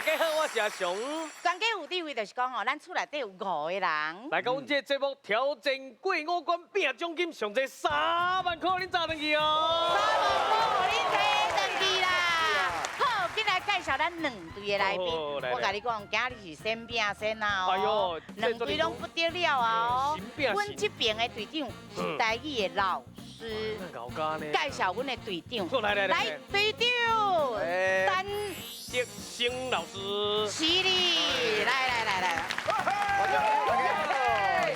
大家好，我是阿雄。专家有智慧就是講哦，咱厝內底有五個人。來到阮這個節目挑戰過五關拼獎金，上濟3萬塊，恁早轉去哦。3萬塊，予恁提轉去啦。好，緊來介紹咱兩隊的來賓。我共你講，今日是先拼先啊！哎喲，兩隊攏不得了啊！哦，阮這邊的隊長是台語的老師，介紹阮的隊長。來來來，隊長，陳德生老師。是哩，來來來來。大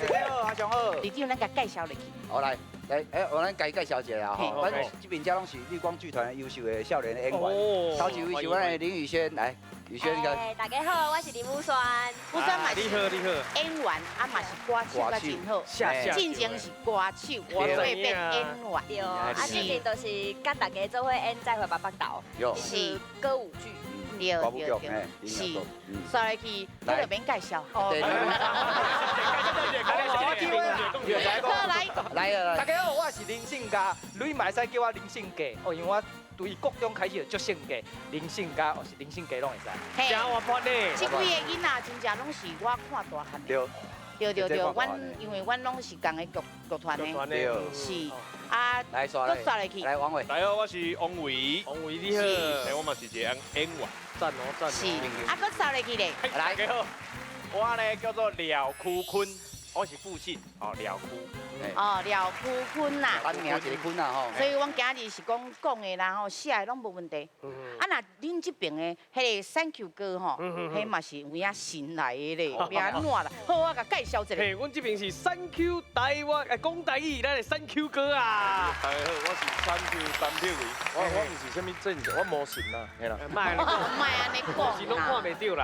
家好，阿雄好。隊長，咱共介紹落去。好來。來，我咱家介紹一下吼，阮這邊遮攏是綠光劇團優秀的少年演員。頭一位是阮的林宇軒，來，宇軒個。大家好，我是林宇軒。宇軒嘛是你好，你好。演員啊嘛是歌手閣真好，進前是歌手，會變演員。對，啊，最近就是佮大家做伙演《再會吧北斗》，是歌舞劇。對對對，是。煞落去，你就免介紹。來來，大家好，我是林信嘉，你嘛會使叫我林信嘉哦，因為我對國中開始就足性格，林信嘉哦是林信嘉攏會使。真活潑呢。這幾个囡仔真正攏是我看大漢的。對對對，阮因為阮攏是仝個劇劇團的，是啊，來煞落去，來王偉，來哦，我是王偉，王偉你好，我嘛是一個演員，讚哦讚。是，啊，閣煞落去咧，來，大家好，我呢叫做廖區坤，我是父親，哦廖區。哦，廖區坤啦，單名一个坤啦吼。所以阮今日是講講的啦吼，寫的攏無問題。啊，若恁這邊的彼個 Thank you 哥吼，彼嘛是有影新來的咧，欲按怎啦？好，我共介紹一下。嘿，阮這邊是 Thank you 台灣，講台語，咱的 Thank you 哥啊。大家好，我是 Thank you 陳柏惟，我毋是啥物正神，我無神啦，嘿啦。莫按呢講，莫按呢講，是攏看袂著啦。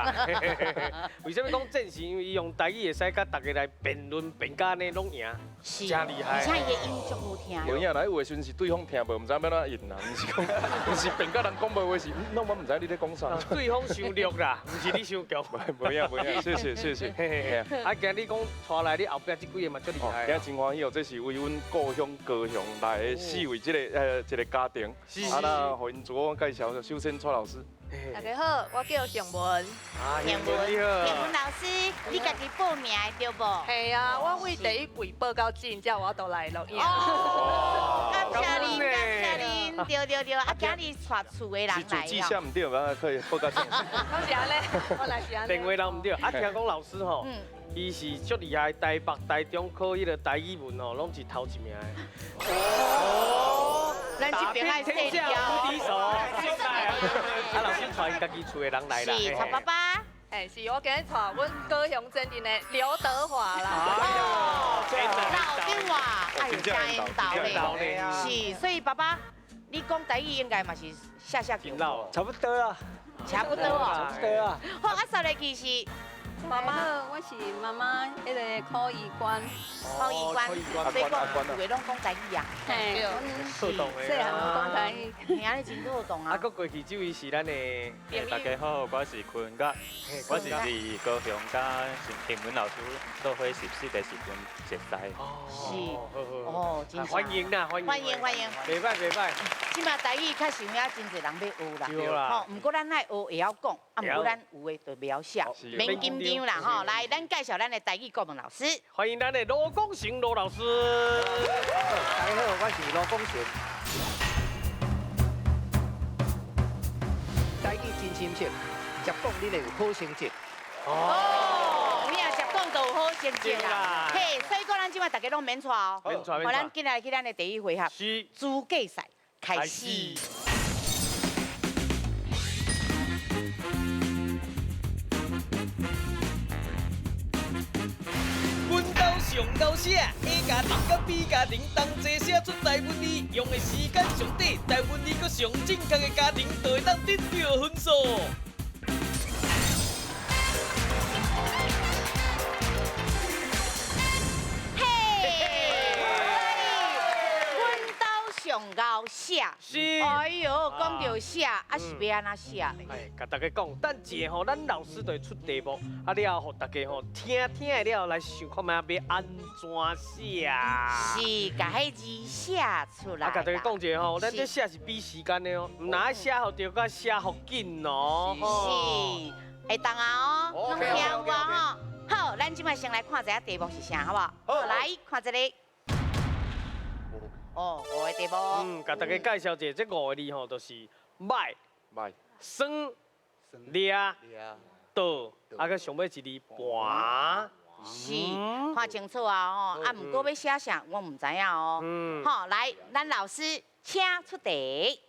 為啥物講戰神？因為伊用台語會使佮大家來辯論，辯甲按呢攏贏。是，真厲害，而且伊的音足好聽。無影啦，有的時陣是對方聽無，毋知欲按怎應啦，毋是講，毋是辯甲人講無話是，那我毋知你咧講啥。對方傷弱啦，毋是你傷強。無影無影，謝謝謝謝。啊，今日講帶來你後壁這幾個嘛足厲害。今日真歡喜哦，這是為阮故鄉高雄來的四位這個一個家庭。啊，那予𪜶自我介紹，首先蔡老師。大家好，我叫向文。向文，向文老師，你家己報名的對無？係啊，我為第一季報到進，才有法度來錄影。哦，感謝恁，感謝恁，對對對，啊，今日帶厝的人來。是主記寫毋對，啊，可以報到進。講是按呢，我來是按呢。電話人毋對，啊，聽講老師吼，伊是足厲害，台北、台中考彼個台語文吼，攏是頭一名的。哦。咱這邊愛天下無敵手，啊，老師帶家己厝的人來啦。是，帶爸爸。哎，是我今日帶阮高雄鎮鎮的劉德華啦。哦，老德華，哎，真緣投咧。是，所以爸爸，你講台語應該嘛是下下叫。差不多啊。差不多哦。差不多啊。好，啊，煞落去是。媽媽好，我是媽媽，彼個柯以官，柯以官，所以講有的攏講台語啊，嘿，好動的，細漢攏講台語，嘿，按呢真好動啊。啊，閣過去這位是咱的，大家好，我是坤甲，我是佇高雄佮新文老師做伙實習的時陣熟似。是，哦，真歡迎啦，歡迎，歡迎歡迎，袂歹袂歹。這馬台語確實有影真濟人欲學啦，吼，毋過咱愛學會曉講，啊，毋過咱有的就袂曉寫，免緊張啦，吼。來，咱介紹咱的台語國文老師，歡迎咱的羅廣成羅老師。大家好，我是羅廣成。台語真親切，食講你會有好成績。哦，有影食講就有好成績啦。嘿，所以講咱這馬大家攏免掣哦，免掣免掣。好，咱進來去咱的第一回合，是資格賽開始。阮兜上𠢕寫，A 家庭佮 B 家庭同齊寫出台文字，用的時間上短，台文字閣上正確的家庭，就會當得著分數。嘿，阮兜上𠢕寫，是。哎喲，講著寫，啊是欲按怎寫咧？哎，共大家講，等一下吼，咱老師就會出題目，啊了後，予大家吼聽聽了後來想看覓欲按怎寫。是，共彼字寫出來。啊，共大家講一下吼，咱這寫是比時間的哦，毋若愛寫予著，閣寫予緊哦。是。會當啊哦，攏聽有啊吼。好，咱這擺先來看一下題目是啥，好無？好，來看這個。哦，五个題目。嗯，共大家介紹一下，這五个字吼，就是䆀、䆀、耍、掠、倒，啊，閣上尾一字盤。是，看清楚啊吼，啊，毋過欲寫啥，我毋知影哦。好，來，咱老師請出題。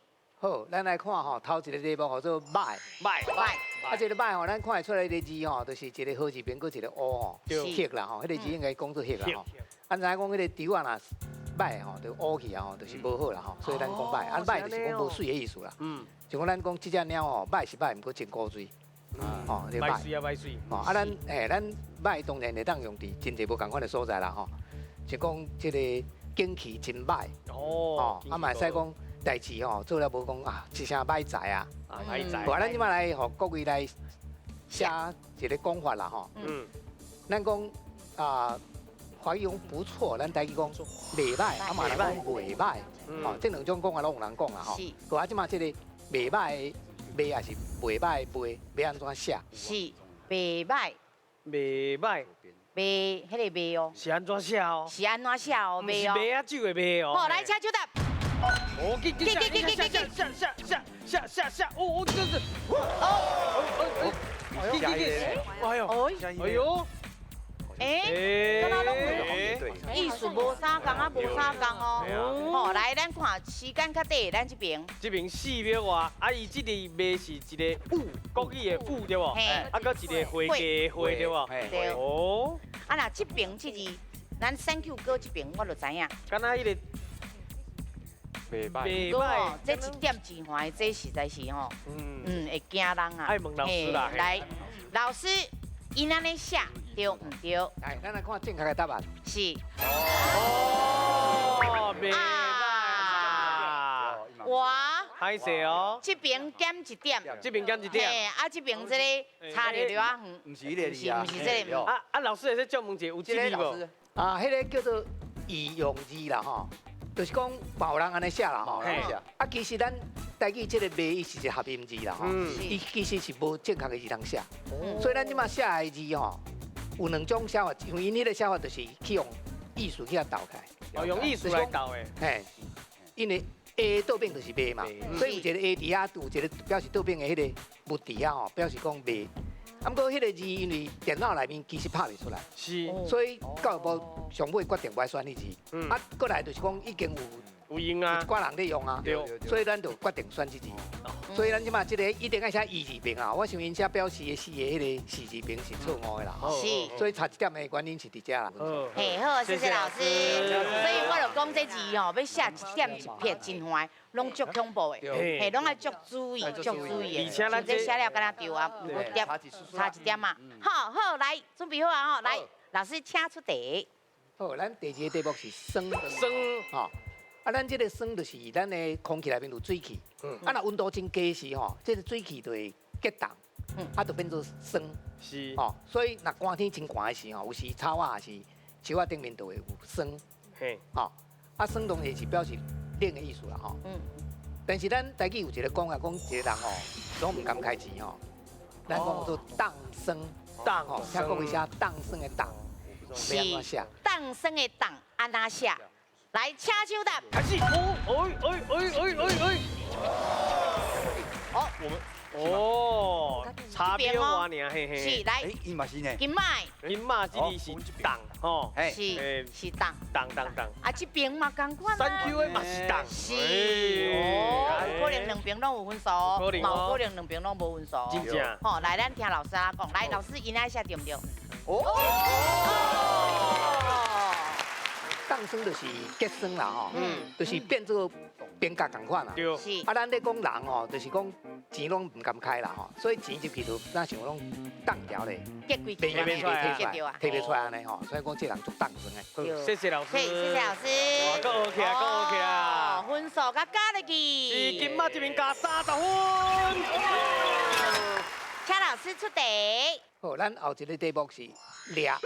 好，咱來看吼，頭一个題目號做䆀。䆀。䆀。啊，這个䆀吼，咱看會出來彼个字吼，就是一个禾字邊，閣一个烏吼，黑啦吼，彼个字應該講做黑啦吼。啊，知影講彼个豬仔若䆀吼，就烏去啊吼，就是無好啦吼，所以咱講䆀。啊，䆀就是講無媠的意思啦。就講咱講這隻貓吼，䆀是䆀，毋過真古錐。吼，這䆀媠啊，䆀媠。吼，啊，咱嘿，咱䆀當然會當用佇真濟無仝款的所在啦吼。就講這个景氣真䆀。哦。啊嘛會使講代誌吼，做了無講啊，一聲䆀才啊。啊，䆀才。無，咱這擺來予各位來寫一个講法啦吼。咱講啊，華語講不錯，咱台語講袂䆀，啊嘛人講袂䆀。吼，這兩種講法攏有人講啦吼。是。啊，這擺這个袂䆀的袂也是袂䆀的袂，欲按怎寫？是袂䆀。袂䆀。袂，彼个袂哦。是按怎寫哦？是按怎寫哦？袂哦。是麥仔酒的麥哦。好，來，請作答。哦，緊緊緊緊緊緊下下下下下下，哦哦，這是，哦哦，緊緊緊，哎呦，哎呦，欸，敢若攏意思無相仝啊，無相仝哦。好，來，咱看時間較短，咱這邊。這邊4秒外，啊，伊這个麥是一个五，國語的五對無？啊，閣一个花家花對無？對。哦。啊，若這邊這字，咱三 Q 哥這邊我就知影。敢若彼个。袂䆀。袂䆀。這一點一橫，這實在是吼，會驚人啊。愛問老師啦。來，老師，伊按呢寫對毋對？來，咱來看正確的答案。是。哦，袂䆀。哇。歹勢哦。這邊減一點。這邊減一點。嘿，啊，這邊這个差著著仔遠。毋是彼个字啊。毋是這个。啊啊，老師會使借問一下，有這个字無？啊，彼个叫做擬用字啦吼。就是講，嘛有人按呢寫啦吼。啊，其實咱台語這个袂，伊是一个合音字啦吼。伊其實是無正確的字通寫。所以咱這擺寫的字吼，有兩種寫法，因為𪜶彼个寫法就是去用意思去共鬥起來。哦，用意思來鬥的。嘿，因為 A 倒變就是袂嘛，所以有一個 A 佇遐，有一個表示倒變的彼个物佇遐吼，表示講袂。啊，毋過彼个字因為電腦內面其實拍袂出來，是，所以教育部上尾決定無愛選彼字。啊，過來就是講已經有有用啊，有一寡人咧用啊，對，所以咱就決定選這字。所以咱這擺這個一定愛寫伊字邊啊，我想𪜶寫表示的四个彼个士字邊是錯誤的啦。是，所以差一點的原因是佇遮啦。嘿，好，謝謝老師。所以我就講這字吼，欲寫一點一撇真煩，攏足恐怖的，嘿，攏愛足注意，足注意的。而且咱這寫了敢若對啊，毋過點差一點啊。好好，來準備好啊吼，來，老師請出題。好，咱第二个題目是霜。霜，吼。啊，咱這个霜就是咱的空氣內面有水汽，啊，若溫度真低時吼，這个水氣就會結凍，啊，就變做霜。是。吼，所以若寒天真寒的時吼，有時草仔抑是樹仔頂面就會有霜。嘿。吼，啊，霜當然是表示冷的意思啦，吼。但是咱台語有一个講法，講一个人吼，攏毋甘開錢吼，咱講做凍霜。凍。吼，請各位寫凍霜的凍，是。凍霜的凍，按怎寫？來，請手答。開始。哦，哎哎哎哎哎哎。哦，我們哦，差別偌爾，嘿嘿。是，來。伊嘛是呢。金馬。金馬這裡是凍，吼。是是凍。凍凍凍。啊，這邊嘛仝款啊。三 Q 的嘛是凍。是。哦，有可能兩邊攏有分數，嘛有可能兩邊攏無分數。真正。吼，來，咱聽老師啊講，來，老師𪜶愛寫對毋對？哦。凍霜就是結霜啦吼，就是變做冰甲仝款啦。對。是。啊，咱咧講人吼，就是講錢攏毋甘開啦吼，所以錢入去就若像攏凍掉咧，結規提袂出來，提袂出來按呢吼，所以講這人足凍霜的。謝謝老師。謝謝老師。哇，閣學起來，閣學起來。分數閣加入去。是，今仔這邊加30分。請老師出題。好，咱後一个題目是掠，啊，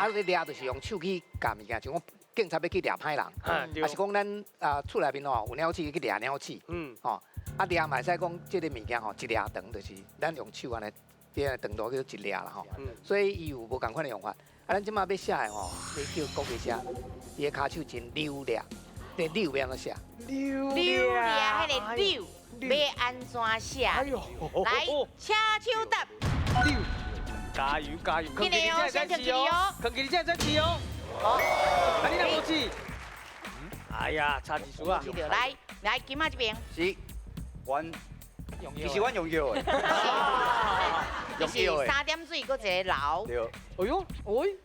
這掠就是用手去共物件，像講警察欲去掠歹人，抑是講咱啊厝內面吼有鳥鼠去掠鳥鼠，吼，啊掠嘛會使講這个物件吼一掠長就是咱用手按呢边的长度叫做一掠啦吼。所以伊有無仝款的用法。啊，咱這馬欲寫的吼，欲叫國語寫，伊的跤手真溜掠，這溜欲按怎寫？溜溜掠，彼个溜欲按怎寫？來，請手答。溜，加油加油！緊嘞哦，先囥起哦，囥起你這才試哦。啊，你若無試？哎呀，差一絲啊！來來，金仔這邊。是，阮其實阮用藥的。就是三點水，閣一个流。對。哎喲，喂，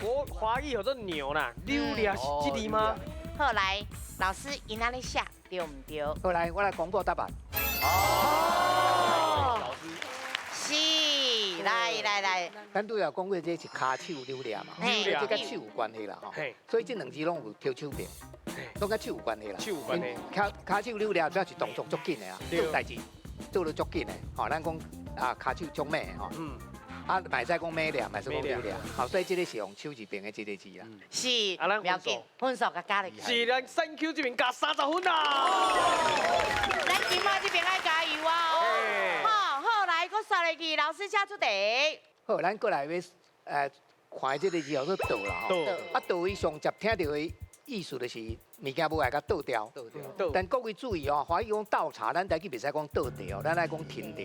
我華語叫做牛啦，溜掠是這字嗎？好，來，老師，伊按呢寫對毋對？好，來，我來公布答案。哦，老師。是，來來來。咱拄仔講過，這是跤手扭掠嘛，這佮手有關係啦，吼。所以這兩字攏有提手邊，攏佮手有關係啦。手有關係。跤手扭掠主要是動作足緊的啊，做代誌做得足緊的，吼，咱講啊，跤手足猛的吼。啊，嘛會使講猛掠，嘛會使講扭掠，好，所以這个是用手字邊的這个字啦。是，不要緊，分數共加入去。是，咱三 Q 這邊加30分啦。咱金仔這邊愛加油啊！好，好，來，閣煞落去，老師請出題。好，咱過來欲看這个字叫做倒啦吼。啊，倒伊上捷聽著的意思就是物件無愛共倒掉。但各位注意哦，華語講倒茶，咱台語袂使講倒茶哦，咱愛講停茶。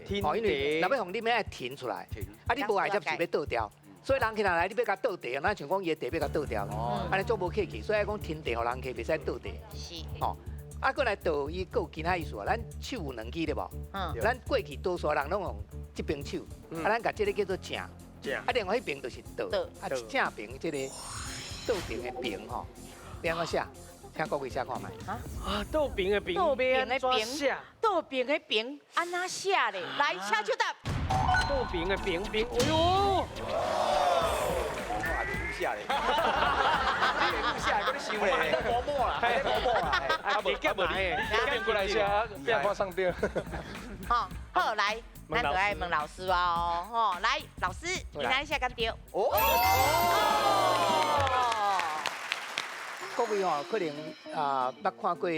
停茶。因為若欲予你欲愛停出來，啊，你無愛才是欲倒掉。所以人客來，你欲共倒茶，咱像講伊的茶欲共倒掉，按呢足無客氣，所以愛講停茶予人客，袂使倒茶。是。吼，啊，過來倒伊閣有其他意思啊。咱手有兩支對無？咱過去多數人攏用這邊手，啊，咱共這个叫做正。正。啊，另外彼邊就是倒。啊，正邊這个倒爿的爿吼，你按怎寫？請各位寫看覓。啊，倒爿的爿。倒爿的爿。倒爿的爿，按怎寫咧？來，請手答。倒爿的爿爿，哎喲！我也袂寫咧。你袂寫，閣咧想咧。摸摸啦，摸摸啦。啊，無啊無你，變過來寫，變我上吊。好，好來，咱就愛問老師哦，吼，來，老師，你按怎寫敢對？哦。各位吼，可能啊捌看過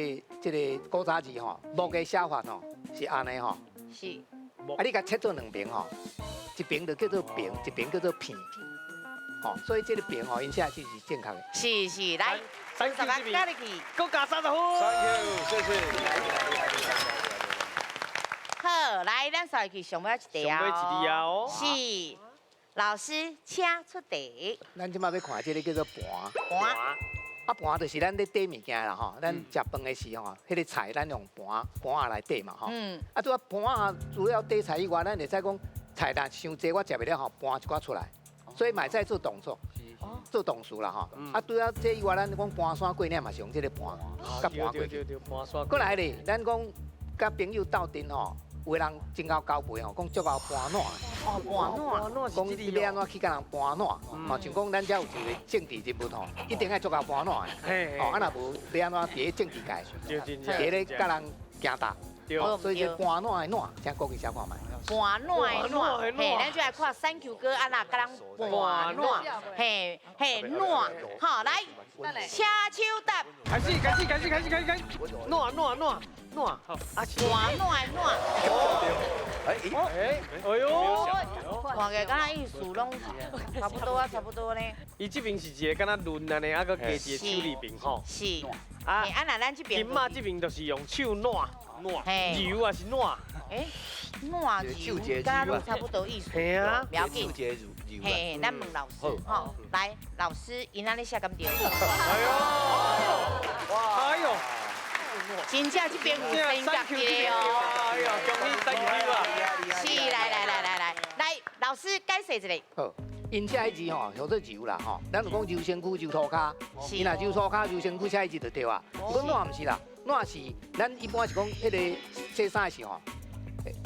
這个古早字吼，木的寫法吼是按呢吼。是。啊，你共切做兩邊吼，一邊就叫做平，一邊叫做片。吼，所以這个平吼，𪜶寫是正確的。是是，來，三 Q 這邊，閣加30分。 Thank you，謝謝。好，來，咱煞去上尾一題啊。上尾一題啊哦。是，老師請出題。咱這馬欲看這个叫做盤。盤。啊，盤就是咱咧綴物件啦吼，咱食飯的時候，彼个菜咱用盤盤仔來綴嘛吼。啊，除了盤仔除了綴菜以外，咱會使講菜若傷濟，我食袂了吼，盤一寡出來，所以嘛會使做動作，做動詞啦吼。啊，除了這以外，咱講盤山過嶺嘛是用這个盤，佮盤過去。過來咧，咱講佮朋友鬥陣吼，有的人真𠢕交陪吼，講足𠢕盤爛。哦，盤爛。講你欲按怎去佮人盤爛？吼，像講咱遮有一个政治人物吼，一定愛足𠢕盤爛的。哦，啊若無欲按怎佇咧政治界，佇咧佮人行搭。所以這盤爛的爛，請各位寫看覓。盤爛的爛，嘿，咱就來看三 Q 哥按怎佮人盤爛，嘿嘿爛，好來，請手答。開始開始開始開始開始開始，爛爛爛爛，好，啊盤爛的爛。哎哎，哎喲，看起來敢若意思攏差不多啊，差不多呢。伊這邊是一个敢若輪按呢，啊閣加一个手佇邊吼。是。啊，啊若咱這邊。金仔這邊就是用手爛，爛，揉還是爛？哎，爛揉，敢若攏差不多意思。嘿啊，不要緊。嘿，咱問老師吼，來，老師，伊按呢寫敢對？哎喲，哇，哎喲。真正這邊有三角的哦！哎呀，恭喜三 Q 啊！是，來來來來來來，老師解釋一下。好，𪜶寫彼字吼叫做揉啦吼，咱就講揉身軀、揉塗跤，伊若揉塗跤、揉身軀寫彼字就對啊。不過爛毋是啦，爛是咱一般是講彼个洗衫的時候。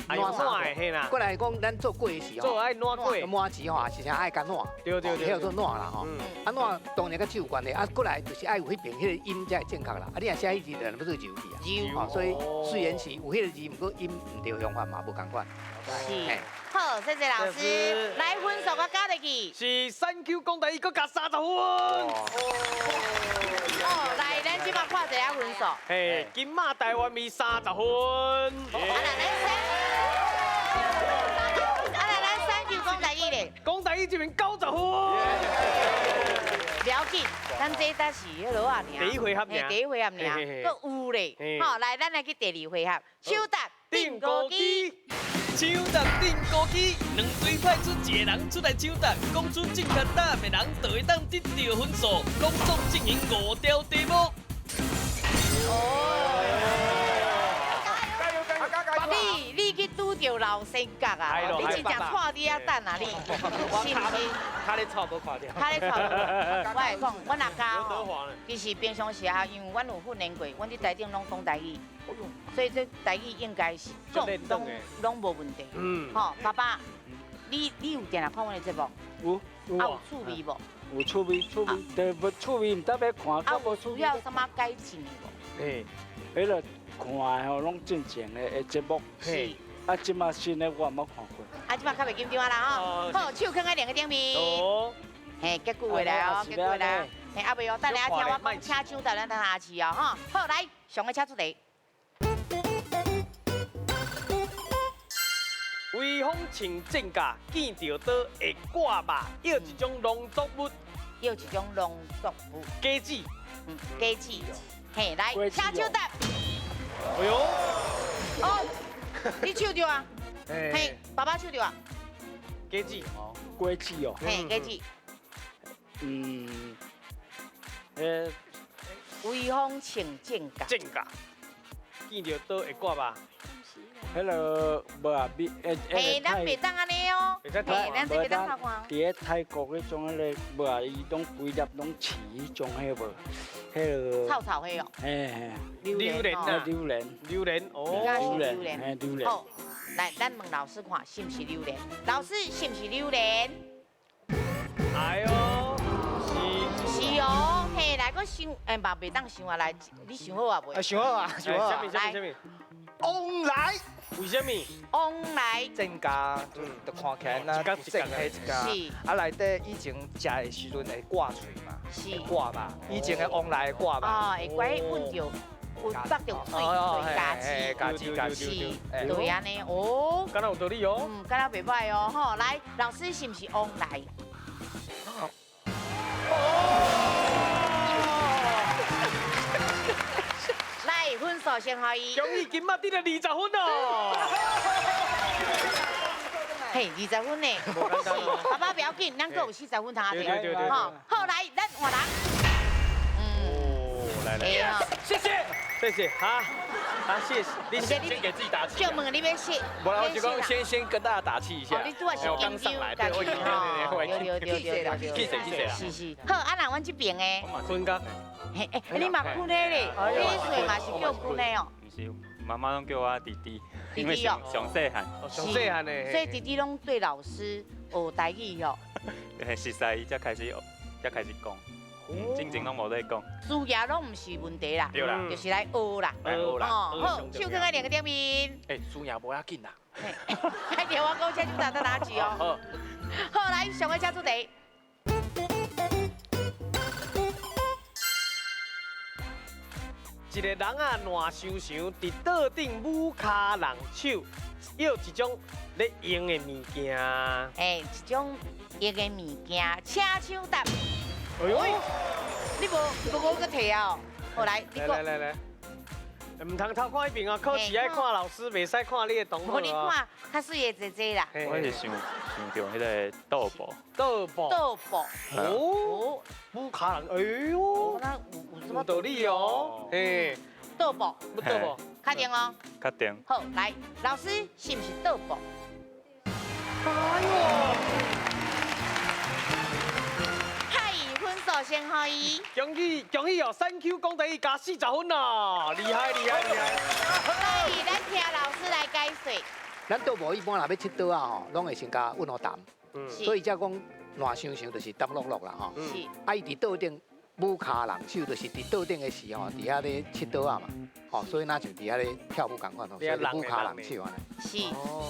爛衫的啦。過來講，咱做粿的時候，做愛爛粿，麻糍吼，是啥愛共爛？對對對，彼叫做爛啦吼。啊爛當然佮手有關係，啊過來就是愛有彼邊彼个音才會正確啦。啊你若寫彼字就欲做揉去啊。所以雖然是有彼个字，毋過音毋對，用法嘛無仝款。是。好，謝謝老師。來分數我加入去。是三 Q 講台語，閣加30分。哦，來，咱這馬看一下分數。嘿，金馬台灣味30分。啊，那咱先。台语这边90分。不要紧，咱这才是彼落啊，第一回合尔，第一回合尔，阁有咧。好，来，咱来去第二回合，抢答钉孤机。抢答钉孤机，两队派出一个人出来抢答，讲出正确答案的人就会当得到分数。拢总进行5条题目。你去拄著老仙角啊！你真正错伫遐等啊！你是毋是？他咧错无看著。他咧错。我会讲，阮阿家吼，其实平常时啊，因为阮有训练过，阮伫台顶拢讲台语，所以这台语应该是讲拢无问题。嗯。吼，爸爸，你有定定看阮的节目？有。啊，有趣味无？有趣味，趣味，但无趣味，毋特别看。啊，有需要啥物改进的无？嘿，彼个看的吼，拢正常的节目。是。啊，这马新的我没看过。啊，这马较袂紧张啊啦吼。好，手囥在两个顶面。哦。嘿，结句话来哦，结句话来。嘿，阿袂哦，等下听我讲，请抢答，咱等下次哦，吼。好，来，上个请出题。微风穿正甲，见到刀会挂肉，要一种农作物。要一种农作物。果子。嗯，果子。嘿，来，请抢答。哎呦。哦。你抢到啊？嘿，爸爸抢到啊？果子哦，果子哦。嘿，果子。嗯，微风穿正甲。正甲，见到刀会挂吧？彼个无啊，比嘿，咱袂当按呢哦。嘿，咱这袂当偷看。伫咧泰国彼种彼个无啊，伊拢规粒拢饲彼种彼无，彼个。臭臭彼哦。嘿嘿。榴莲啊。榴莲。榴莲哦。榴莲。嘿，榴莲。好，来，咱问老师看是毋是榴莲？老师是毋是榴莲？哎呦，是。是哦，嘿，来，阁想，哎，嘛袂当想啊，来，你想好啊未？啊，想好啊，想好啊。来。旺来。为什么？旺来。正家就看起来那正黑一家。是。啊，内底以前食的时阵会挂喙嘛，是。挂吧，以前的旺来会挂吧。哦，会挂闻到，有捌著水水加汁，加汁加汁。是，对按呢，哦。敢若有道理哦。嗯，敢若袂歹哦，吼，来，老师是毋是旺来？来，分数先予伊。恭喜今仔得了20分哦！嘿，20分呢？爸爸不要紧，咱阁有40分通对对对。好，好来，咱换人。哦，来来。谢谢，谢谢，好，好，谢谢。你先给自己打气。就问你欲谢。无啦，我就讲先跟大家打气一下。你拄仔是刚上来，对，我对对对对对，谢谢是是。好，啊那阮这边的。坤哥。嘿，哎，你嘛坤的咧？你岁嘛是叫坤的哦。毋是，妈妈拢叫我弟弟，因为上细汉。上细汉的。所以弟弟拢对老师学台语哦。熟似伊才开始学，才开始讲。之前拢无咧讲。输赢拢毋是问题啦，对啦，就是来学啦。来学啦。好，手囥在两个顶面。哎，输赢无要紧啦。开电话讲，请手打在哪去哦。好。好，来上个请出题。一个人啊，烂想想，伫桌顶舞跤人手，要一种咧用的物件。哎，一种用的物件，请抢答。哎呦，你无无阁提啊？好来，你来来来，毋通偷看彼边啊，考试爱看老师，袂使看你的同学。你看较水的姐姐啦。我是想想著彼个桌布。桌布。桌布。哦，舞跤人，哎呦，有什么道理哦？嘿，桌布。桌布。确定哦。确定。好，来，老师是毋是桌布？哎呦！分数先予伊。恭喜恭喜哦！三 Q 讲第一加40分哦，厉害厉害厉害！所以咱听老师来解说。咱桌布一般若欲切刀啊吼，拢会先共温予澹，所以才讲烂想想就是澹漉漉啦吼。是。啊，伊伫桌顶舞跤人手，就是伫桌顶的时吼，伫遐咧切刀仔嘛，吼，所以若像伫遐咧跳舞仝款吼，所以舞跤人手按呢。是，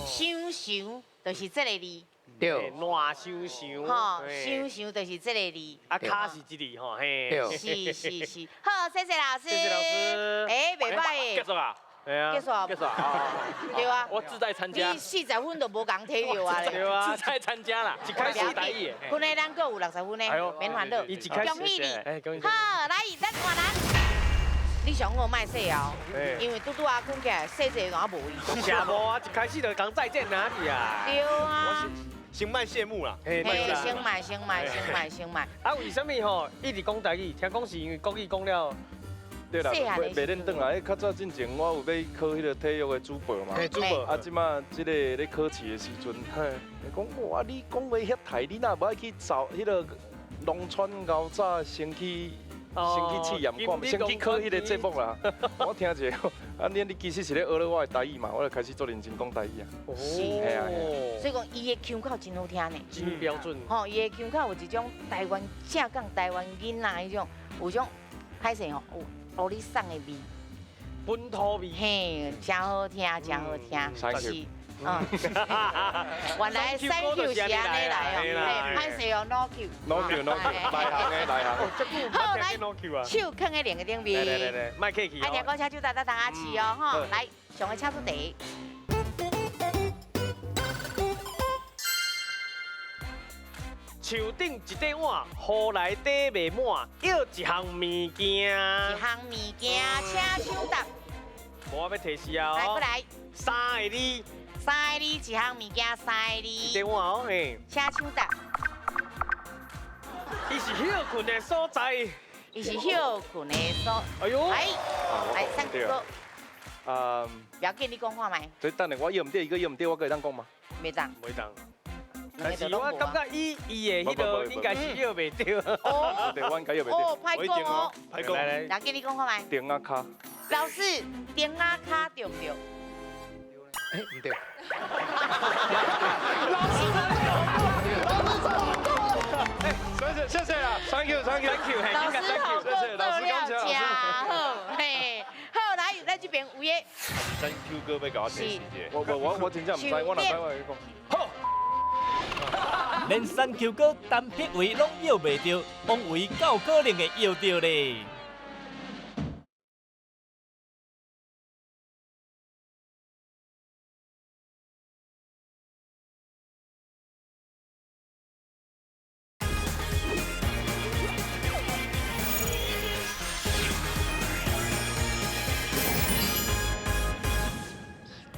想想就是这个字。对，烂想想，吼，想想就是这个字。啊，跤是这字吼，嘿。是是是，好，谢谢老师。谢谢老师。哎，袂歹。结束啊。结束啊。结束啊。对啊。我自在参加。你40分就无共体育啊咧。对啊，自在参加啦。一开始台语。分的咱阁有60分呢，免烦恼。恭喜你。好，来，咱换人。你上好莫说哦，因为拄拄仔讲起来，细细就无伊。是无啊，一开始就讲再见哪里啊？对啊。先莫谢幕啦。嘿，先莫，先莫，先莫，先莫。啊，为什么吼一直讲台语？听讲是因为国语讲了。对啦，袂认转啦。较早进前我有欲考彼个体育的主报嘛。主报。啊，这马这个咧考试的时阵，讲哇，你讲话遐台，你若无爱去走彼个农村熬早先去。先去试验看，先去考彼个节目啦。我听一下，啊，你其实是咧学咧我的台语嘛，我就开始做认真讲台语啊。是，所以讲伊的腔口真好听呢。真标准。吼，伊的腔口有一种台湾正港台湾囡仔彼种，有种歹势吼，有乌里送的味，本土味。嘿，真好听，真好听。是。嗯，原来三 Q 是按呢来哦，嘿，歹势哦，no Q， no Q no Q，内行的内行。好，来，手囥在两个顶面。来来来，莫客气。爱听讲车手哒哒当阿饲哦，吼，来，上个车主第。树顶一块碗，雨内底袂满，要一项物件。一项物件，请抢答。无我欲提示啊。来，过来。三个字。三个字，一项物件，三个字。一碗哦，嘿。请抢答。伊是歇困的所在。伊是歇困的所。哎呦。来，来，三哥。啊。不要紧，你讲看觅。这等下我摇毋对，伊阁摇毋对，我阁会当讲吗？袂当。袂当。但是我感觉伊伊的彼个应该是摇袂对。哦。对，我应该摇袂对。哦，歹讲哦。歹讲。来，来，你讲看觅。钉仔跤。老师，钉仔跤对毋对？哎，毋对。老师，哎，谢谢谢谢啦，Thank you，Thank you，老师好，谢谢老师，感谢老师。好，嘿，好，来，咱这边有的。 Thank you 哥欲共我提示一下。我真正毋知，我哪知我会讲。好。连三 Q 哥陈柏惟拢摇袂著，王维够可能会摇著咧。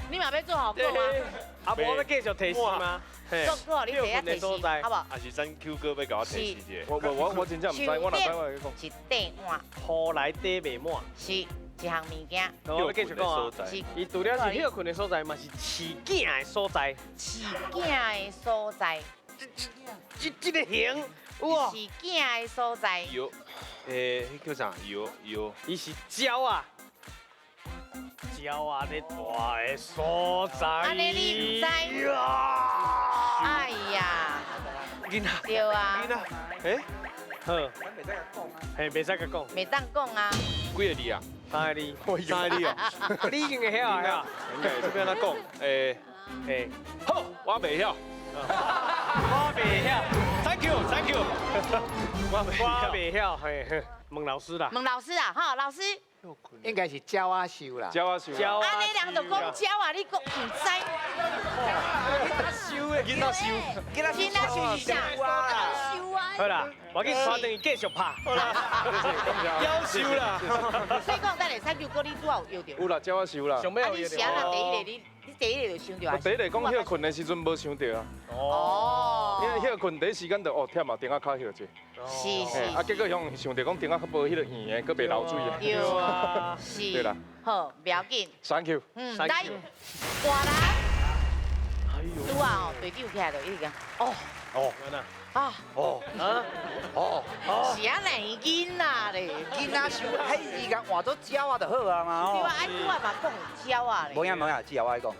你嘛欲做好讲啊？啊，无我欲继续提示吗？做好你第一提示，好无？还是咱 Q 哥欲共我提示一下？我真正毋知，我哪知我会讲。一块碗，雨内底袂满，是一项物件。我欲继续讲啊，是。伊除了是歇困的所在，嘛是饲囝的所在。饲囝的所在。这个形，哇！饲囝的所在。药，欸，彼叫啥？药药。伊是鸟仔。鸟仔咧蹛的所在。按呢你毋知？哎呀，囡仔。对啊。囡仔，欸，好。嘿，袂使共讲。袂当讲啊。几个字啊？三个字。三个字啊。你已经会晓啊？应该这欲按怎讲？欸，欸，好，我袂晓。我袂晓。 Thank you，Thank you。我袂晓，嘿，问老师啦。问老师啊，哈，老师。应该是鸟仔兽啦。鸟仔兽。按呢人就讲鸟仔，你阁毋知？囡仔兽的，囡仔兽，囡仔兽是啥？好啦，我去带转去继续拍。好啦，夭寿啦。所以讲，等下三舅哥你拄好有摇著。有啦，鸟仔兽啦。啊，你是按怎第一个你？你第一个就想著啊？我第一个讲歇困的时阵无想著啊。哦。因为歇困第一时间就哦忝啊，钉仔跤歇者。是是。啊，结果想想著讲钉仔跤无彼个圆的，阁袂流水的。对啊。是。对啦。好，不要紧。 Thank you。嗯，来，换人。哎呦。拄啊哦，队长起来就一直讲，哦。哦。啊。哦。啊。哦。是按呢囡仔咧，囡仔想，彼字共换做鸟仔就好啊嘛。对啊，爱拄仔嘛讲鸟仔咧。无影无影，只要我讲，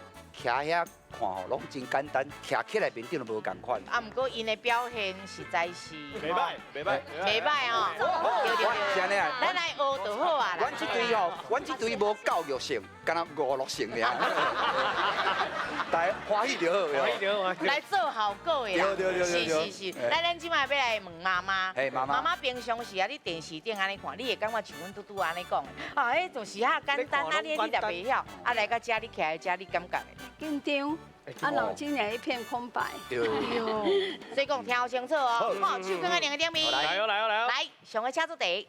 徛遐看吼，拢真简单，徛起来面顶就无仝款。啊，毋过𪜶的表现实在是袂歹，袂歹，袂歹哦。对对对。是按呢啊。咱来学就好啊。阮这队吼，阮这队无教育性，敢若娱乐性尔。大欢喜就好，欢喜就好。来做效果的啦。对对对对。是是是。来，咱这摆欲来问妈妈。嘿，妈妈。妈妈平常时啊，你电视顶按呢看，你会感觉像阮拄拄按呢讲的，啊，彼就是遐简单，啊，你你也袂晓，啊，来到遮你徛在遮，你感觉？紧张，啊，脑筋也一片空白。对。所以讲听清楚哦，好，手囥在两个顶面。来哦来哦来哦。来，上个请出题。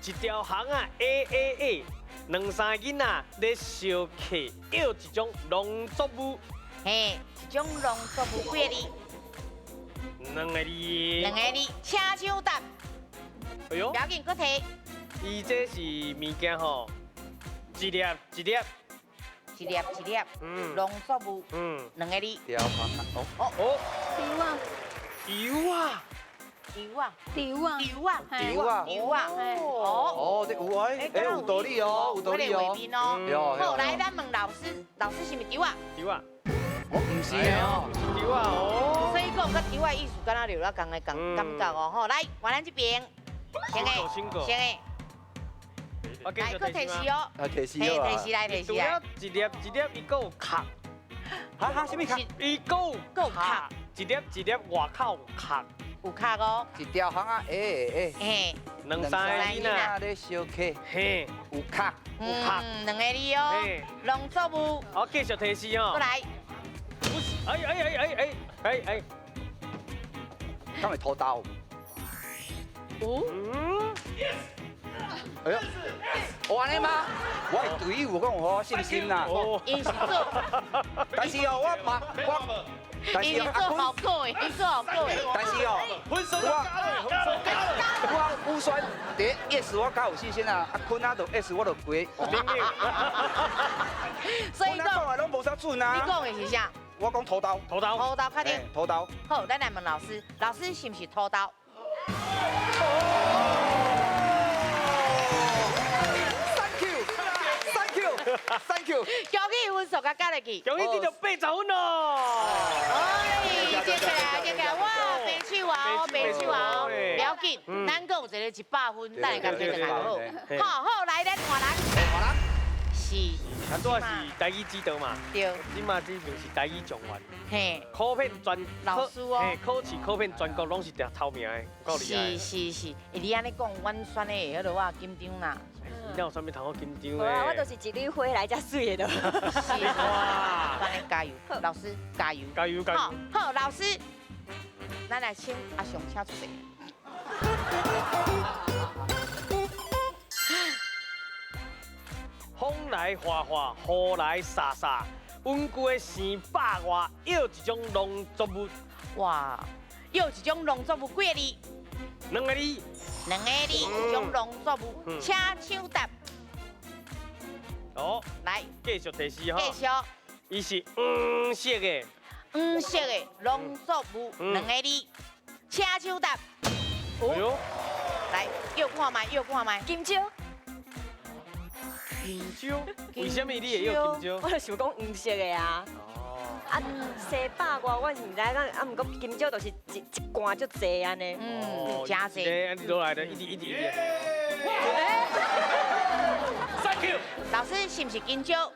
一条巷仔 A A A，两三个囡仔咧相客，要一种农作物。嘿，一种农作物几个字？两个字。两个字，请抢答。哎呦，不要紧，阁提。伊这是物件吼，一粒一粒，一粒一粒，农作物，两个字。条巷仔，哦哦哦，油啊，油啊。油啊，油啊，油啊，油啊，油啊，哦，哦，这有哎，哎，有道理哦，有道理哦。好，来，咱问老师，老师是毋是油啊？油啊，哦，毋是哦，油啊，哦。所以讲，佮油仔意思敢若留了仝个感感觉哦，吼，来，换咱这边，先个，先个，来，阁提示哦，啊，提示哦，提示来，提示来。一粒一粒，伊阁有壳。哈哈，啥物壳？伊阁有壳，一粒一粒外口有壳。有壳哦，一条巷仔，哎哎，嘿，两三个囡仔咧相客，嘿，有壳，有壳，两个字哦，农作物。好，继续提示哦。过来。不是，哎哎哎哎哎哎哎，敢会土豆？有。哎呦，有按呢吗？我的队友有讲有予我信心啦。伊是做，但是哦，我嘛我。但是阿坤好过，伊做好过。但是哦，分数加了，分数加了。我预选第一 S 我较有信心啊，阿坤啊就 S 我就过。所以讲的拢无啥准啊。你讲的是啥？我讲土豆。土豆。土豆确定。土豆。好，咱来问老师，老师是毋是土豆？Thank you，Thank you，Thank you。恭喜分数佮加落去。恭喜得到80分咯！哎，接起来，接起来，哇，白手啊，白手啊，不要紧，咱阁有一个100分，等下共提转来就好。好，好，来，咱换人。换人。是。咱拄仔是台语指导嘛？对。这马这边是台语状元。嘿。考遍全老师哦。嘿，考试考遍全国拢是头名的，够厉害。是是是，你按呢讲，阮选的会彼落我紧张啦。你有啥物通好紧张的？我就是一缕花来遮水的。是。哇！加油，老师加油。加油加油。好，好，老师，咱来请阿雄请出来。风来哗哗，雨来沙沙，温久的生百外，又一种农作物。哇，又一种农作物，几个字？两个字。两个字，一种农作物，请抢答。哦，来，继续提示哈。继续。伊是黄色的。黄色的农作物，两个字，请抢答。哎呦，来，又看觅，又看觅。金蕉。金蕉？为什么你会用金蕉？我就想讲黄色的啊。哦。啊，生百外，我是毋知影，啊，毋过金蕉就是一罐足济按呢。嗯，真济。你落来的，一直一直一直。Thank you。老师是毋是金蕉？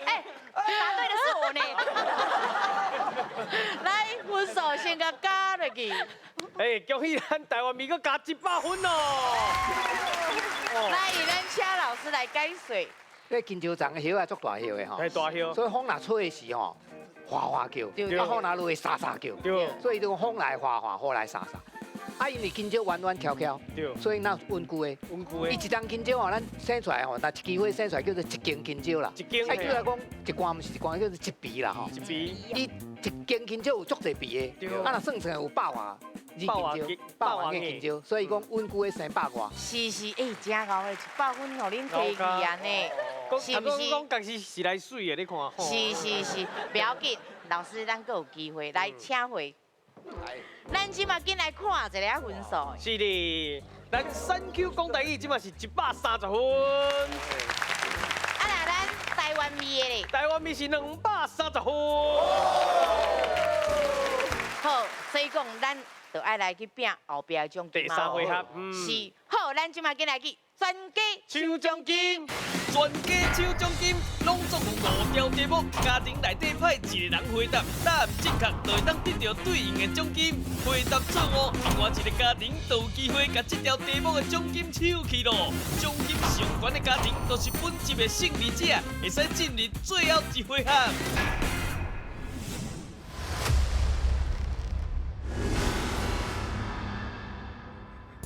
哎，答对的是我呢。来，分数先共加落去。哎，恭喜咱台湾味阁加100分哦！来，咱请老师来解说。这金蕉丛的叶仔足大叶的吼，大叶。所以风若吹的时吼，哗哗叫；啊，风若落沙沙叫。所以就讲风来哗哗，雨来沙沙。啊，因为金蕉弯弯翘翘，所以那温久的。温久的。伊一丛金蕉吼，咱生出来吼，那一支花生出来叫做一根金蕉啦。一根。啊，叫来讲一罐毋是一罐，叫做一皮啦吼。一皮。伊一根金蕉有足济皮的，啊，若算出来有百外支金蕉，百外个金蕉，所以讲温久的生百外。是是，哎，真𠢕的，100分予恁提去按呢，是毋是？讲确实是来媠的，你看。是是是，不要紧，老师，咱阁有机会来请回。咱这马紧来看一下分数。是的，咱3Q 讲台语这马是130分。啊，那咱台湾味的咧？台湾味是230分。好，所所以讲咱就爱来去拼后壁的奖金。第三回合，是好，咱这马紧来去全家抢奖金，全家抢奖金，拢总有五条题目，家庭内底派一个人回答，答案正确就会当得到对应的奖金。回答错误，另外一个家庭就有机会共这条题目的奖金抢去咯。奖金上悬的家庭，就是本集的胜利者，会使进入最后一回合。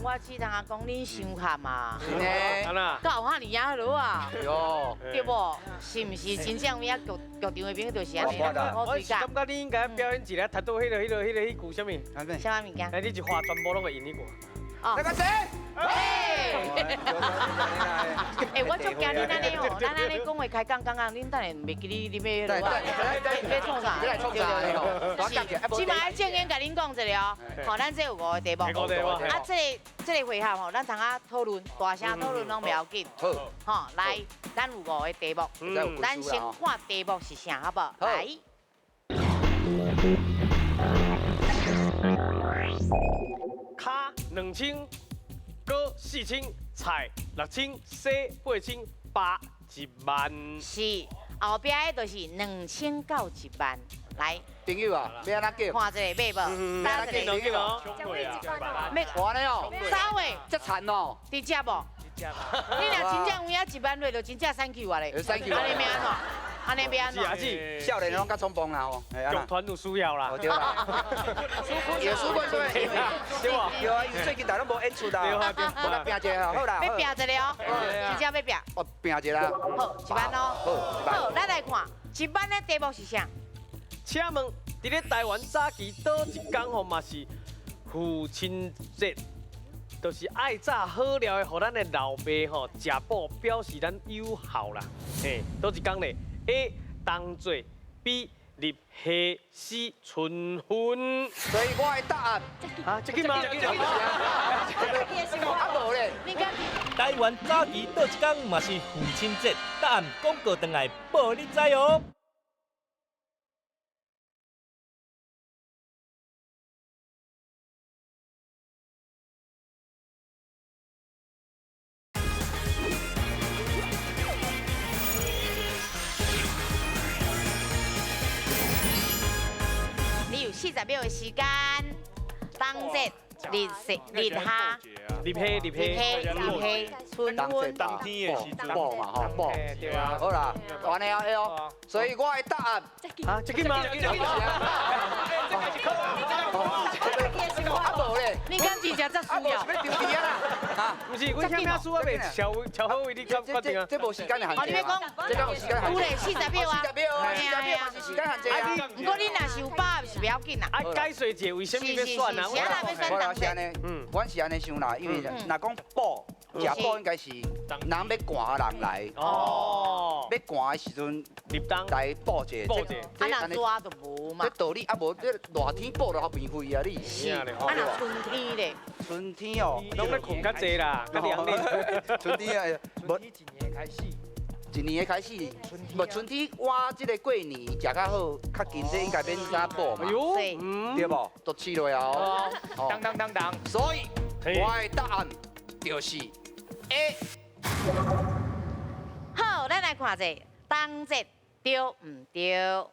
我只通啊讲恁伤惨啊，是呢，到哈尔啊落啊，哟，对无？是毋是真正有影剧剧场的朋友就是按呢？我是感觉你应该表演一下，谈到彼句啥物？啥物物件？哎，你一话全部拢会用彼句。哦。那个谁？哎，我足惊恁按呢哦，咱按呢讲话开讲讲讲，恁等下袂记你你欲彼落啊？欲创啥？你来创啥？这马爱正经共恁讲一下哦，吼，咱这有五个题目，啊，这个回合吼，咱通啊讨论，大声讨论拢袂要紧。好，吼，来，咱有五个题目，咱先看题目是啥，好无？来。跤2000。哥4000，菜6000，西8000，八1万。是，后壁的就是2000到1万。来，朋友啊，欲按怎叫？看一下买无？打一个。朋友哦。完了哦。三位。这惨哦。直接无？你若真正有影1万落，就真正三球啊咧。三球。按呢欲按怎？按呢欲按怎？是啊是。少年拢较冲动啦吼。剧团有需要啦。对啦。有输过对对吧？有啊，最近大拢无演出啦。对啊对。我来拼一下好啦。欲拼一个哦，真正欲拼。哦，拼一下。好，1万哦。好，好，咱来看1万的题目是啥？请问，伫咧台湾早期佗一工吼嘛是父亲节，就是爱炸好料的，予咱的老爸吼食补，表示咱友好啦。嘿，佗一工咧？A 冬至，B 立夏，C 春分。所以我的答案啊，这个吗？啊无咧。台湾早期佗一工嘛是父亲节，答案广告转来报你知哦。40秒的时间，冬节、日食、日夏、立夏、立夏、立夏、春分、冬天的时阵，补嘛吼，补。对啊。好啦，完了哦，所以我的答案啊，这个吗？啊无咧，你敢真正这输啊？无是欲丢掉啦？啊，毋是，阮遐输啊，袂超好位，你决定啊？这无时间的限制。哦，你欲讲，这敢有时间限制？有咧，40秒啊。40秒啊，40秒嘛是时间限制啊。毋过你若是有把握是袂要紧啦。啊，解说者为什么欲选啊？是欲选我是按呢，阮是按呢想啦，因为若讲补，食补应该是人欲寒的人来。哦。欲寒的时阵，入冬来补者。补者。啊，若热就无嘛。这道理啊，无这热天补就较免费啊，你。是。啊，若春天咧？春天哦，拢咧困较济啦，较凉咧。春天啊，无一年的开始，一年的开始，无春天倚这个过年食较好，较紧这应该免啥补嘛，对无？都试落啊，哦，当当当当。所以我的答案就是 A。好，咱来看者，冬节对毋对？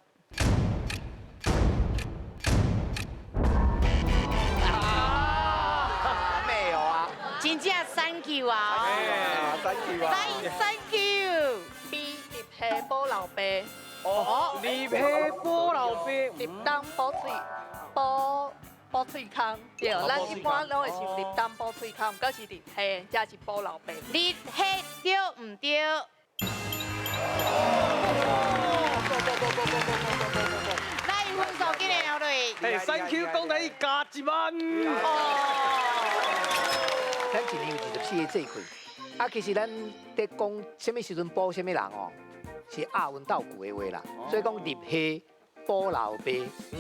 真正 thank you 啊！thank you 啊！thank you。 B 立夏补老爸。哦，立夏补老爸。立冬补喙，补喙空。对，咱一般拢会想立冬补喙空，毋过是立夏，才是补老爸。立夏对毋对？来，分数紧来落。哎，thank you，讲台语加1万。哦。咱一年有24个节气，啊，其实咱伫讲啥物时阵补啥物人哦，是押韵斗句的话啦。所以讲立夏补老爸，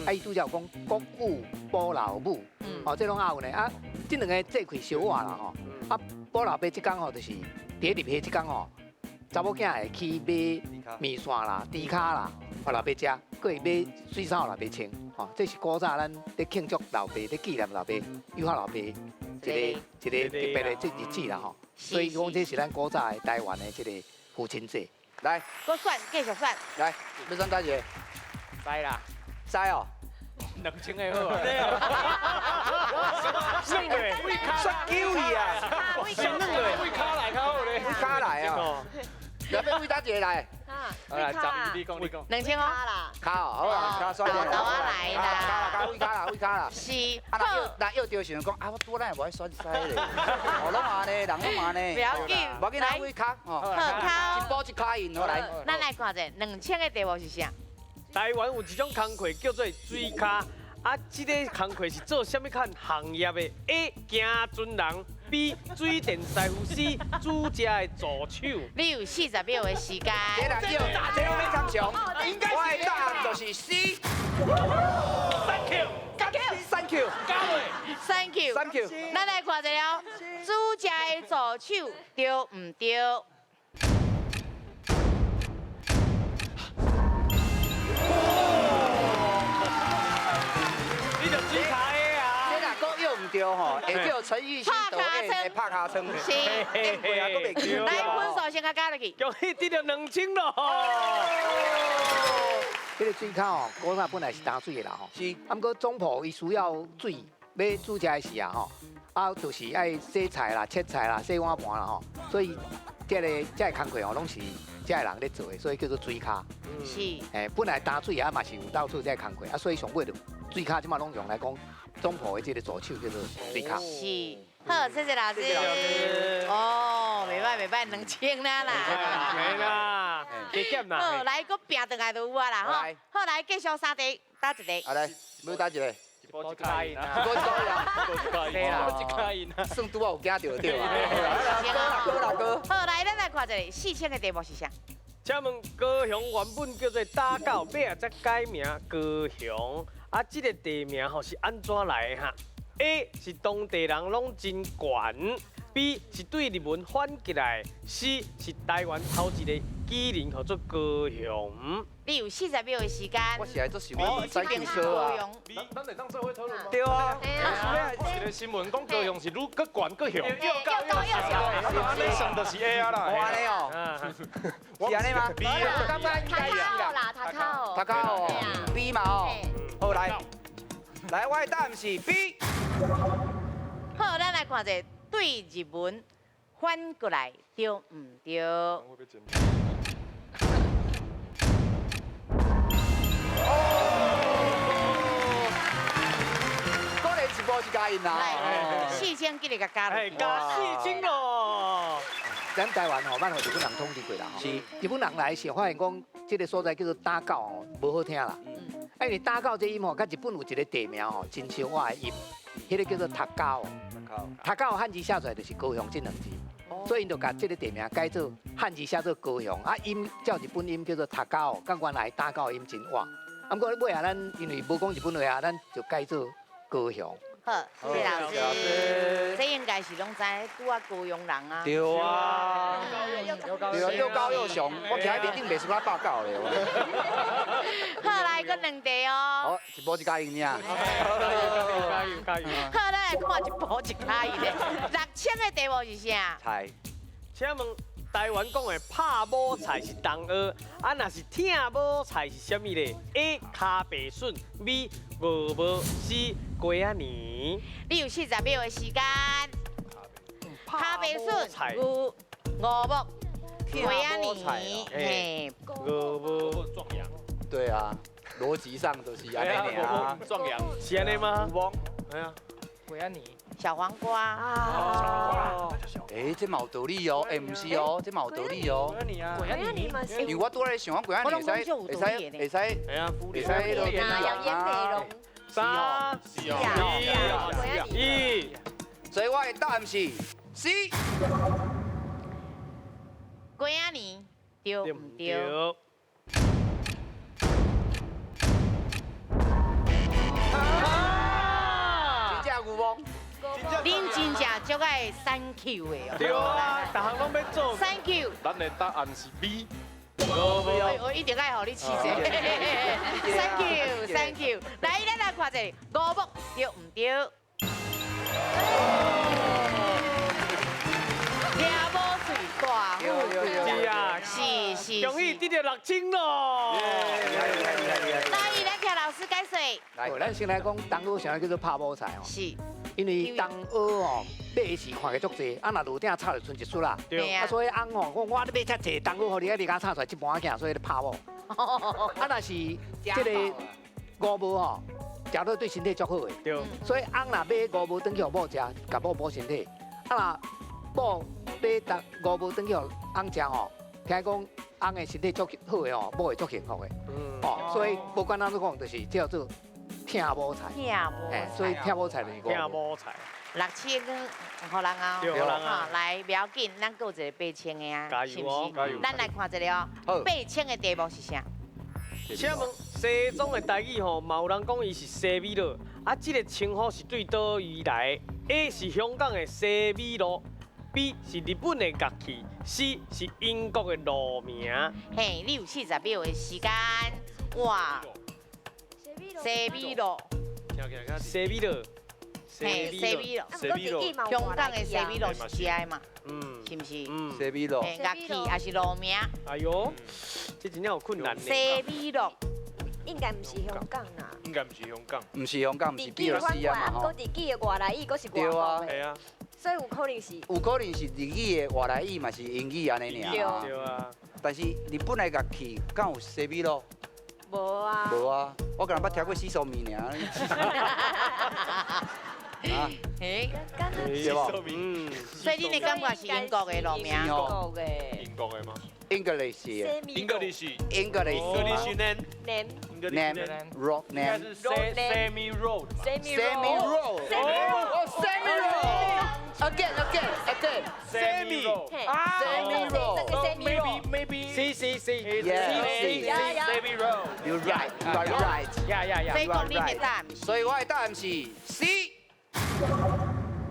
啊，伊拄才有讲谷雨补老母，哦，这拢押韵的。啊，这两个节气相倚啦吼。啊，补老爸这工吼，就是伫立夏这工吼，查某囝会去买面线啦、猪跤啦，予老爸食，閣會買水衫予老爸穿，吼，這是古早咱咧慶祝老爸、咧紀念老爸、友好老爸一個一個特別的這日子啦，吼。所以講這是咱古早的台灣的這個父親節。來，閣選，繼續選。來，欲選佗一个？知啦，知哦。2000个好啊。两个，选九去啊！是两个，为跤来较好咧，为跤来啊！要欲为佗一个来？来，你讲你讲。 2000哦。跤哦，好啦，跤选豆仔来啦。跤啦，为跤啦，为跤啦。是。啊，若约著想讲啊，我拄仔哪会无爱选师咧？哦，拢按呢，人拢按呢。不要紧，无要紧，来为跤哦。好跤。一步一跤印，好来。咱来看者，2000个题目是啥？台湾有一种工课叫做水跤，啊，這个工课是做啥物款行业的？A. 行船人，B. 水电师傅，C. 煮食的助手。你有40秒的时间。这人叫，这拢咧参详。应该是我的答案就是 C。 Thank you， Thank you， Thank you， Thank you。咱来看一下哦，煮食的助手对毋对？你就水跤的啊！这若阁约毋对吼，会叫陈奕迅导演的拍尻川。是。演过啊，阁袂记。来，分数先共加落去。恭喜得著2000咯！这个水跤吼，古早本来是担水的啦吼。是。啊，毋过总铺伊需要水，欲煮食的时啊吼，啊，就是爱洗菜啦、切菜啦、洗碗盘啦吼，所以这个工课吼，拢是这个人咧做的，所以叫做水跤。是。哎，本来担水啊嘛是有到处这个工课，啊，所以上尾就水跤这马拢用来讲总铺的这个助手叫做水跤。是。好，谢谢老师。哦，袂歹袂歹，2000啦啦。袂啦，加减啦。好，来，阁拼转来就有啊啦吼。好，来继续三题，打一个。好来，欲打一个。一步一跤印啊！一步一跤印啊！一步一跤印啊！算拄仔有惊著对啊。哥啦哥。好，来，咱来看一个4000个题目是啥？请问高雄原本叫做打狗，尾仔才改名高雄。啊，这个地名吼是按怎来的哈？A 是当地人拢真悬，B 是对日文翻过来，C 是台湾头一个机人叫做高雄。你有40秒的时间。我是来做想要知见说啊。咱会当做伙讨论吗？对啊。一个新闻讲高雄是愈阁悬阁雄，又高又雄。按呢算就是 A 啊啦。按呢哦。是按呢吗？B 啊。刚刚应该是啦，塔卡哦。塔卡哦。B 嘛哦。好来，来我的答案是 B。好，咱来看者对日文翻过来对毋对？果然一步一脚印啦。来，4000继续共加落去。加4000咯。咱台湾吼，捌予日本人统治过啦。是。日本人来时，发现讲这个所在叫做打狗吼，无好听啦。啊，因为打狗这音吼，佮日本有一个地名吼，真相倚的音，彼个叫做塔狗。塔狗汉字写出来就是高雄这两字，所以𪜶就共这个地名改做汉字写做高雄，啊音照日本音叫做塔狗，佮原来打狗音真倚。啊，毋过尾仔咱因为无讲日本话啊，咱就改做高雄。好，谢谢老师。这应该是拢知，拄仔高雄人啊。对啊，对啊，又高又雄，我徛佇面顶袂输咱报告咧。好，来，阁两题哦。好，一步一脚印尔。加油加油！好，咱来看一步一脚印的。6000个题目是啥？菜。请问台湾讲的拍某菜是东阿，啊若是疼某菜是啥物咧？A. 跤白笋，B. 五无，C. 鸡仔年。你有40秒的时间。跤白笋、牛五木、鸡仔年，嘿，五无壮阳。对啊，逻辑上都是按呢尔。壮阳是按呢吗？有无？哎呀，鸡仔年。小黄瓜。啊。哎，这嘛有道理哦，哎，毋是哦，这嘛有道理哦。鸡仔年啊，因为我拄仔咧想，我鸡仔年会使会使会使会使彼个养颜美容。 3、4、1，所以我的答案是 C。鸡仔年对毋对？真正牛虻。恁真正足爱 thank you 的哦。对啊，逐项拢欲做。 Thank you。咱的答案是 B。我一定愛予你試者。Thank you，Thank you。來，咱來看一下五木對毋對？聽某喙大富貴，是是。恭喜得著6000咯！來，咱聽老師解說。來，咱先來講東蚵啥叫做拍某菜哦。是。因為東蚵吼買時看起足濟，啊若落鼎炒就賰一撮啦。對啊。啊所以翁吼講我咧買遮濟東蚵，予你啊你共炒出來一盤仔，所以咧拍某。啊若是這個五毛吼，食落對身體足好的。對。所以翁若買五毛轉去予某食，共某補身體。啊若某買逐五毛轉去予翁食吼，聽講翁的身體足好的吼，某會足幸福的。嗯。哦，所以不管按怎講，就是叫做。疼某菜，疼某菜，所以疼某菜就是疼某菜。6000予人啊，予人啊，來，不要緊，咱閣有一個8000的啊，是毋是？咱來看一下哦，8000的題目是啥？請問西裝的台語吼，嘛有人講伊是西米露，啊，這個稱呼是對佗位來的？A 是香港的西米露，B 是日本的樂器，C 是英國的路名。嘿，你有40秒的時間，哇！西米露，西米露，嘿，西米露，西米露，香港的西米露是食的嘛？嗯，是毋是？西米露，乐器也是路名。哎呦，這真正有困難呢。西米露，應該毋是香港啦。應該毋是香港。毋是香港，毋是比爾斯啊嘛吼。閣日語的外來語，閣是外國的。係啊。所以有可能是。有可能是日語的外來語嘛，是英語按呢爾。對啊。但是日本的樂器敢有西米露？無啊，無啊，我敢若捌聽過洗手麵爾。啊，欸，對無？嗯，所以你的感覺是英國的路名？英國的。英國的嗎？English。 English。 English。 English name。 Name。 Name。Road name。 Semi road。 Semi road。Semi road。Again, again, again. Semi. Semi road. Maybe, maybe. C C C. Yeah. C C. Semi road. You right. You are right. Yeah, yeah, yeah. 所以講你的答案。所以我的答案是 C。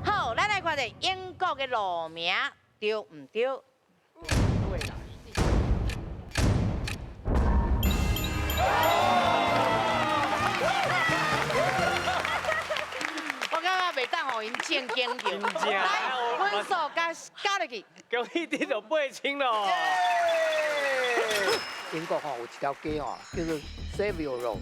好，咱來看者英國的路名對毋對？我感覺袂當予𪜶正經著，來分數加加落去，恭喜得著8000咯！英國吼有一條街吼叫做 Savile Row，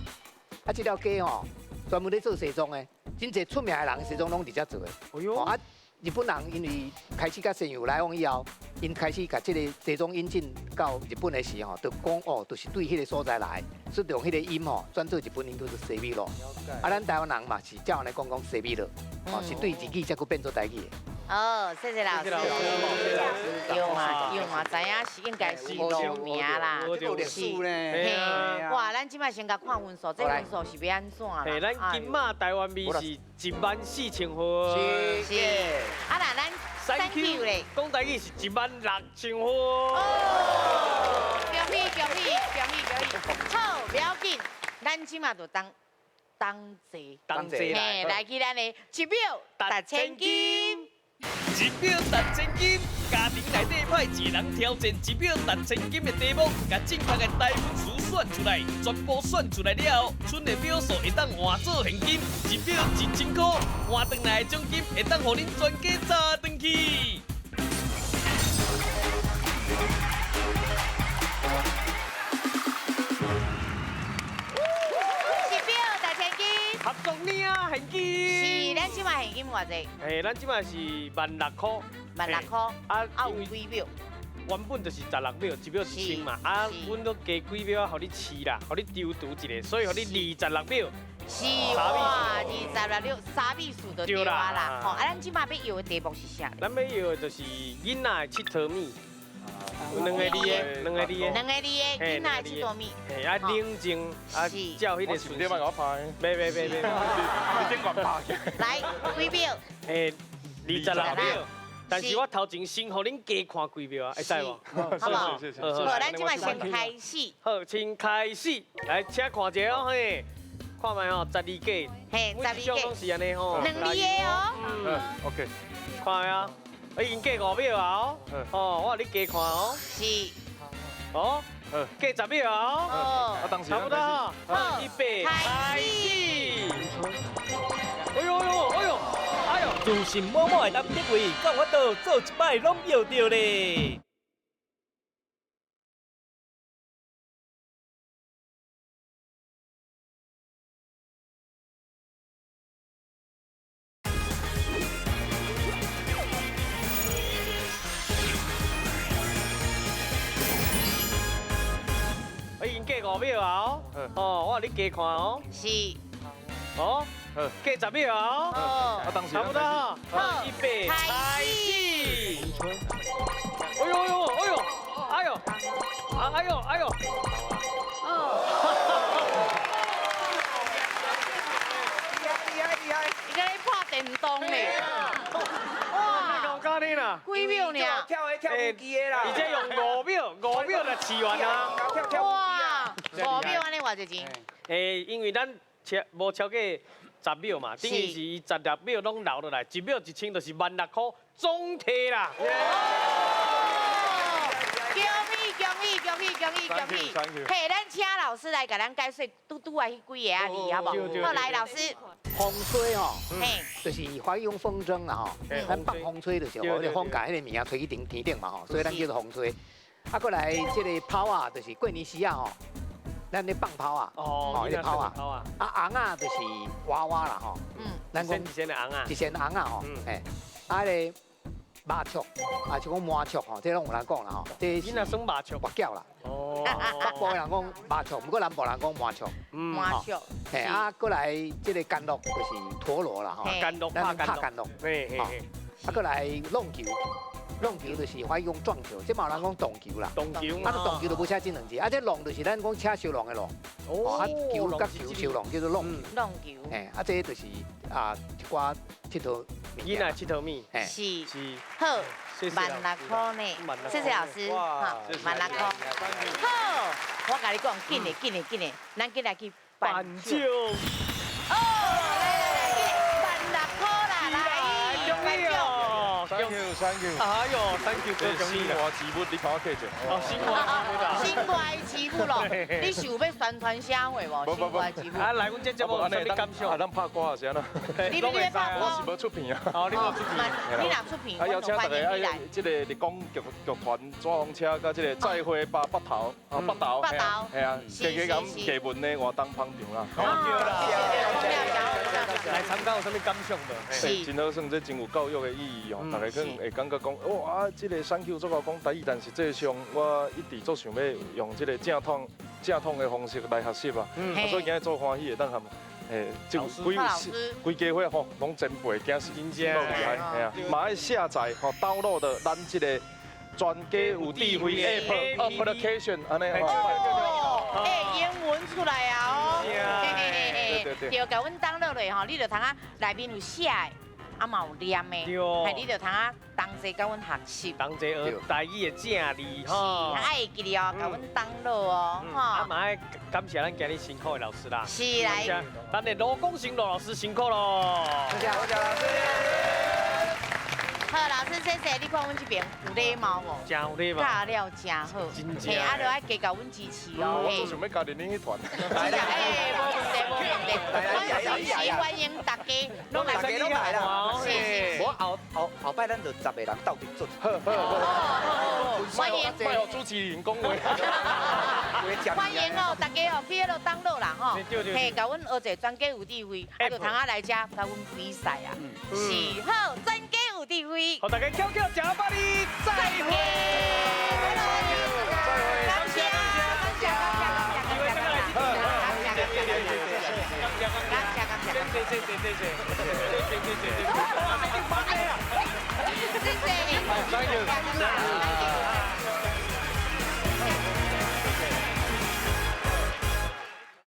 啊，這條街吼專門咧做西裝的，真濟出名的人西裝攏佇遮做的。哎喲！啊，日本人因為開始佮西洋來往以後，𪜶開始共這個西裝引進到日本的時吼，就講哦，就是對彼個所在來，所以用彼個音吼轉做日本音叫做西米露。啊，咱台灣人嘛是照按呢講講西米露，哦，是對日語才閣變做台語的。哦，謝謝老師。有嘛有嘛，知影是應該是路名啦，是。嘿，哇，咱這擺先共看分數，這分數是欲按怎啦？嘿，咱今仔台灣味是14000分。是。啊，那咱 Thank you 咧，講台語是16000分。哦，恭喜恭喜恭喜恭喜！好，不要緊，咱這擺就當同齊，同齊來，來去咱的一秒達千金。一秒值千金，家庭內底派一個人挑戰一秒值千金的題目，共正確的台文詞選出來，全部選出來了後，賰的秒數會當換做現金，一秒1000箍，換轉來的獎金會當予恁全家紮轉去。一秒值千金，合作領現金。是，咱這擺現金偌濟？嘿，咱這擺是16000箍。 16000箍。啊，有幾秒？原本就是16秒，一秒1000嘛。啊，阮閣加幾秒，予你試啦，予你丟除一下，所以予你26秒。是哇，26秒三米數就對啊啦。吼，啊，咱這擺欲搖的題目是啥？咱欲搖的就是囡仔的𨑨迌物。兩個字的，兩個字的，兩個字的，囡仔的𨑨迌物。嘿，啊冷靜，啊照彼個順序。你莫共我拍。袂袂袂袂，你頂懸拍。來，幾秒？嘿，26秒。但是我頭前先予恁加看幾秒啊，會使無？好無？好，咱這擺先開始。好，先開始，來，請看一下哦，嘿，看覓吼，12個，嘿，12個，攏是按呢吼，兩字的哦。嗯，OK，看覓啊？已經過5秒啊哦，哦，我予你加看哦。是。哦，计十秒哦。啊，当时差不多。好，预备，开始。哎呦哎呦哎呦，哎呦！自信满满的林德伟，敢有法度做一摆拢摇著咧。已经过5秒啊！哦，我予你加看哦。是。哦，过10秒啊！哦，差不多。好，预备，开始。哎呦哎呦哎呦，哎呦，啊哎呦哎呦。哦。厉害厉害！伊甲你拍电动咧。哇！太高你啦！几秒尔？跳的跳舞机的啦。而且用5秒，5秒就试完啊。哇！5秒按呢偌济钱？欸，因为咱超无超过10秒嘛，等于是伊16秒拢留落来，1秒1000就是16000块总体啦。恭喜恭喜恭喜恭喜恭喜！嘿，咱请老师来共咱解说拄拄仔彼几个仔字，好无？好，来老师。风吹吼，就是华语用风筝啦吼，咱放风吹就是吼，那风共彼个物件吹去顶天顶嘛吼，所以咱叫做风吹。啊，过来这个炮仔就是过年时啊吼，咱咧放炮啊，哦，彼个炮啊，啊，尪仔就是娃娃啦吼，咱讲一身的尪仔，一身尪仔吼，嘿，啊，彼个麻雀，啊，就讲麻雀吼，这拢有人讲啦吼，这是算麻雀，跋筊啦，哦，北部的人讲麻雀，毋过南部人讲麻雀，麻雀，嘿，啊，过来这个甘露就是陀螺啦吼，甘露，咱拍甘露，嘿嘿嘿，啊，过来弄球。弄球就是华语讲撞球，这嘛有人讲撞球啦。撞球，啊，撞球就无写这两字，啊，这弄就是咱讲车烧弄的弄，哦，啊，球佮球烧弄叫做弄球。弄球。嘿，啊，这就是啊一寡𨑨迌物。囡仔𨑨迌物。是。是。好，16000块呢。谢谢老师。好，16000块。好，我共你讲，紧的，紧的，紧的，咱紧来去颁奖。哦，来来来，紧16000块啦，来，颁奖。 Thank you, thank you。哎呦，Thank you，这身外之物，你看我客者。哦，身外之物。身外之物咯，你是有欲宣传啥货无？身外之物。啊，来阮这节目有啥物感想？啊，咱拍歌也是按怎？你你咧拍歌？我是无出片啊。哦，你无出片。你若出片，啊，邀请大家爱这个立功剧剧团纸风车，佮这个再会吧北投，啊北投，北投，系啊，加加减艺文的活动捧场啦。对啦。来参加有啥物感想无？是。真好耍，这真有教育的意义哦。大家可能会感觉讲，哦啊，这个选手足够讲台语，但实际上我一直足想欲用这个正统、正统的方式来学习啊。所以今日做欢喜的，当含，这规规家伙吼，拢前辈，惊死，真厉害，嘿啊，嘛爱下载吼，download 咱这个专家有智慧 app application，按呢吼。哎，英文出来啊哦，嘿嘿嘿嘿，对，共阮 download 落吼，你就通啊内面有写的。啊嘛有念的，嘿，你就通啊同齐佮阮学习，同齐学台语的正字吼。是，爱会记得哦，共阮 download 哦，吼。啊嘛爱感谢咱今日辛苦的老师啦。是来，咱的罗光成罗老师辛苦咯。多谢多谢老师。好，老师谢谢，你看阮这边有礼貌无？真有礼貌，教了真好，嘿，啊，就爱加共阮支持哦。我做想欲加入恁彼团。哎，无问题，无问题，阮随时欢迎大家拢来。大家拢来啦。是是。我后后后摆咱就10个人斗阵做。好好好。欢迎。莫予主持人讲话。欢迎哦，大家哦，去彼落 download 啦吼，嘿，共阮学者专家有智慧，啊，就通啊来遮共阮比赛啊。是，好，专家有智慧。好，大家翘翘吃饱哩，再会。感谢，感谢，感谢，感谢，感谢，感谢，感谢，感谢，谢谢，谢谢，谢谢，谢谢，谢谢，谢谢。